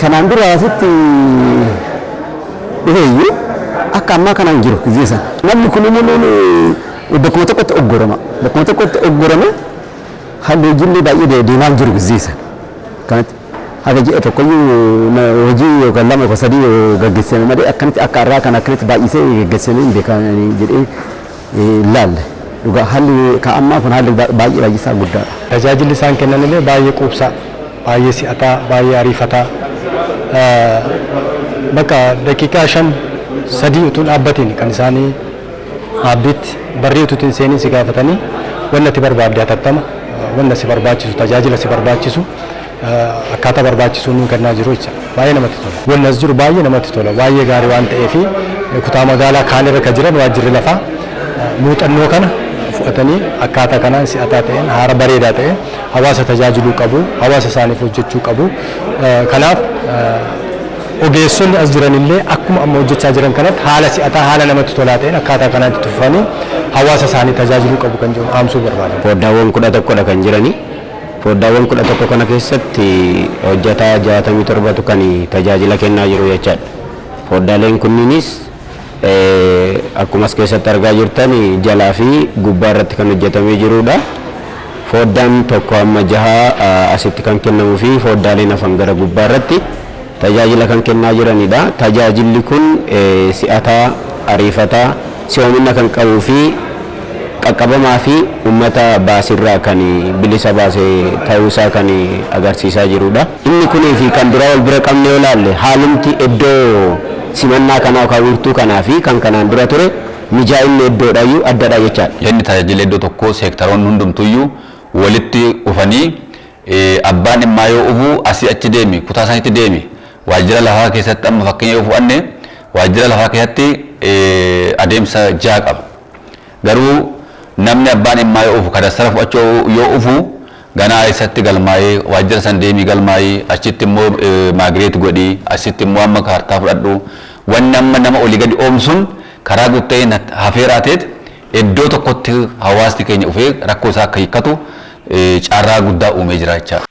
Kanaan dura asitti dhufeeyyuu akka ammaa kanaan jiru gizee sana. Namni kun immoo bakkuma tokkotti oggorama. Bakkuma tokkotti oggorame haalli hojiillee baay'ee deemaa jiru gizee sana. Kanatti haga ji'a tokkoyyuu hojii yookaan lama yookaan sadii gaggeessame malee akkanatti akka har'aa kan akkanatti baay'isee gaggeessame hin beekan jedhee ilaalle. Dhugaa haalli ka ammaa kun haalli baay'ee baay'isaa guddaadha. Tajaajilli isaan kennan illee baay'ee quubsaa, baay'ee si'ataa, baay'ee ariifataa. Bakka daqiiqaa 5 3 utuu dhaabbatiin kan isaanii dhaabbiitti barrii utuu hin seeniin si gaafatanii wanna ati barbaadde hatattama, wanna si barbaachisu, tajaajila si barbaachisu akkaataa barbaachisu nuu kennaa jiru jecha. Baay'ee namatti tola. Wanni as jiru baay'ee namatti tola. Baay'ee gaarii waan ta'eef kutaa magaalaa kaan irra kan jiran waajjirri lafaa muuxannoo kana fudhatanii akkaataa kanaan si'ataa ta'een haala bareedaa ta'een hawaasa tajaajiluu qabu, hawaasa isaaniif hojjechuu qabu. Kanaaf ogeessonni as jiranillee akkuma amma hojjechaa jiran kanatti haala si'ataa haala namatti tolaa ta'een akkaataa kanaan itti fufanii hawaasa isaanii tajaajiluu qabu kan jedhu dhaamsuu barbaada. Foddaawwan 11dha kan jiranii. Foddaawwan 11 kana keessatti hojjetaa 67tu kan tajaajila kennaa jiru jechaadha. Foddaaleen kunniinis akkuma as keessatti argaa jirtan jalaa fi gubbaa irratti kan hojjetamee jirudha. Foddaan 1 hamma 6 asitti kan kennamuu fi foddaaleen hafan gara gubbaa irratti tajaajila kan kennaa jiranidha. Tajaajilli kun si'ataa, ariifataa, si'oomina kan qabuu fi qaqqabamaa fi uummata baasirraa kan bilisa baase ta'uusaa kan agarsiisaa jirudha. Inni kunii fi kan duraa wal bira qabne yoo ilaalle haalumti iddoo simannaa kanaa yookaan wiirtuu kanaa fi kan kanaan dura ture mijaa'inni iddoodhaayyuu addadha jechaadha. Inni tajaajila iddoo tokkoo seektaroonni hundumtuyyuu walitti dhufanii abbaan dhimmaa yoo dhufu asii achi deemi, kutaa isaaniitti deemi. Waajjira lafaa keessatti amma fakkeenya yoo fudhanne waajjira lafaa keessatti adeemsa 6 qaba. Garuu namni abbaan dhimmaa yoo dhufu kadastara fudhachuu yoo dhufu ganaa eessatti galmaa'ee waajjira san deemii galmaa'ii achitti immoo migrate godhii asitti immoo amma kaartaa fudhadhu wanni amma nama olii gadi oomsuun karaa guuttee hafeeraa ta'eet iddoo tokkotti hawaasni keenya dhufee rakkoo isaa akka hiikkatu carraa guddaa uumee jira jechaadha.